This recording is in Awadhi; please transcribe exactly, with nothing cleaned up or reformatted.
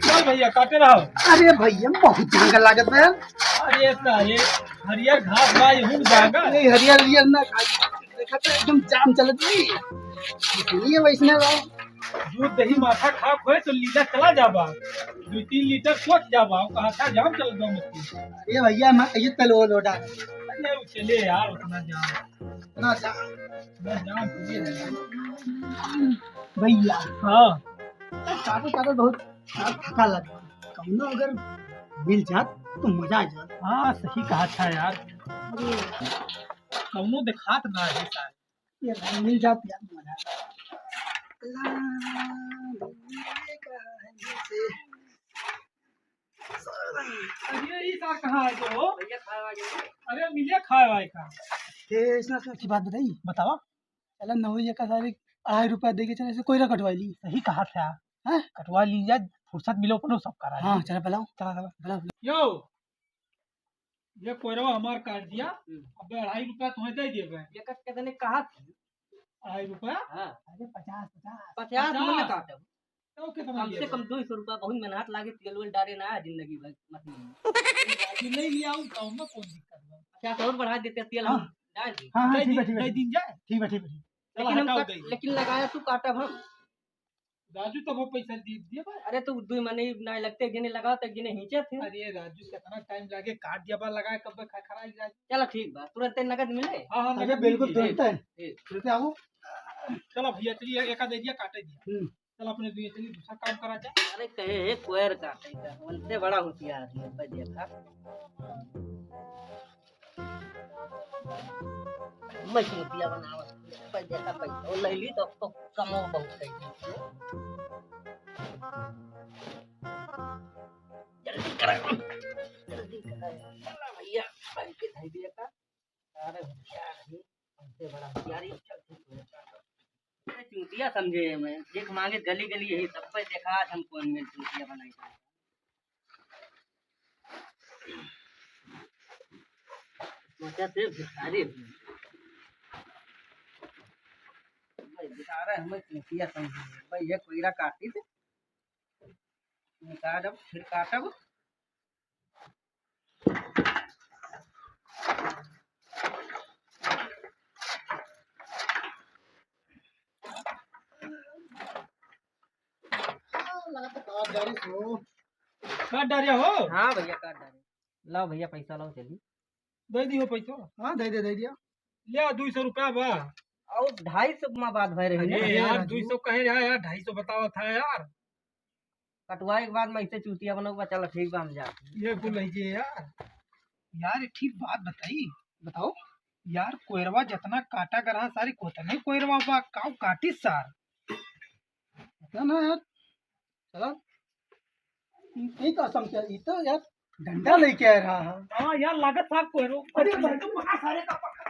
चल भैया, काटे रहो। अरे भैया, बहुत जांगर लागत बा यार। अरे सारे, हरियर घास बा, यहू में जांगर। नहीं, हरियर हरियर ना खाई। देखा तो एकदम जाम चलत बा। इसलिए वैसने बा। दूध दही माथा खात होए तो लीला चला जाबा, दो तीन लीटर सोच जाबा, कहा था जाम चल दो मत। अरे भैया, मैं कहिए तल वो लोटा। अरे वो चले यार, उतना जाम। उतना जाम। उतना जाम, तुझे है। भैया। हाँ। काटो काटो बहुत थका लगा। कौनो अगर मिल जात तो मजा आ जात। हाँ, सही कहा था यार। कौनो देखात ना है सारे। ये भाई मिल जाती यार, मजा आ जाता। अरे, ई सार कहाँ है तो? भैया, खाए वाले हो? अरे, मिले खाए वाले का। ए, इसने, इसने अच्छी बात बताई। बतावा। चला, नौ ये का सारे अढ़ाई रुपया दे के चले, ऐसे कोयरा कटवाई ली। सही कहा था। हाँ? कटवा ली जा, फुर्सत मिलो, अपनो सब करा हाँ, ली। चला, बुलाओ। चला, चला। बुलाओ, बुलाओ। यो, ये कोयरवा हमार काट दिया, हम्म। अब अढ़ाई रुपया तुम्हें दे दिए भाई। ये कट के तने कहा था? अढ़ाई रुपया? हाँ। अरे पचास, पचास। पचास पचास। मन काटब। तो कितना कम से दिए? कम दो सौ रुपया, बहुत मेहनत लागे, तेल वेल डारे ना है जिंदगी भर, मत लीजिए। अभी नहीं लिया हूँ, तो हम कौन दिक्कत बा? पचास और बढ़ा देते, तेल हम हाँ। डाल दी। हाँ, हाँ, दे ठीक है, दिन, ठीक है, दे ठीक है। दिन जाए। ठीक है, ठीक है, ठीक है। चलो, लेकिन हम हटाओ, काट, दे। लेकिन लगाया तू काटब हम। राजू, तब वो पैसा दे दिए बा। अरे, तू दुई मने ना लगते, गिने लगाओ तो गिने हिंचे थे। अरे राजू, कितना टाइम लागे, काट दिया बा, लगाए कब खा खरा राजू। चलो ठीक बा, तुरंत नगद मिले। हाँ, हाँ, अरे नगद बिल्कुल, मिल जाए। तुरंत है। ठीक। तुरंत आओ। चलो भैया, चलिए, एक आध एरिया काटे दिया। हम्म। चलो अपने भैया, चलिए दूसरा काम करा जाए। अरे कहे हे कोयर काटे का, उनसे बड़ा होशियार है, अब देखा। मैं चूतिया बनावत। पैसा का पैसा। वो ले ली तो, तो कमो बहुत है। जल्दी करो। जल्दी करो। चला भैया, पैसे दे दिया का। अरे होशियार है। हमसे बड़ा होशियार है। चल, ठीक है। अरे चूतिया समझे मैं। देख मांगे गली गली यही सब पे देखा, आज हम कौन में चूतिया बनाई। सोचा थे भिखारी हूँ। भाई, भिखारी हमें चूतिया समझे। भाई, ये कोयरा काटी थे। काटब, फिर काटब। काट डारे हो? हाँ भैया, काट डारे। लाओ भैया, पैसा लाओ, चली। दे दियो पैसा। हाँ, दे दे, दे दिया। ले, दुई सौ रुपया बा। और ढाई सौ मा बात भय रही अरे ना। यार, राजू। दुई सौ कहे रहा यार, ढाई सौ बतावा था यार। कटवाए के बाद मैं इसे चूतिया बनोगे, चलो ठीक बा, हम जाते हैं। ये कुल है जे यार। यार, एक ठीक बात बताई, बताओ। यार, कोयरवा जितना काटा गरहा सारी कोतने कोयरवा बा, काऊ काटी सार। पता ना यार, चला। ई, ई तो समझ, ई तो यार डंडा लेके आ रहा है। हाँ यार, लागत सार कोयरो। अरे भाई, तो पकड़ सारे का पकड़।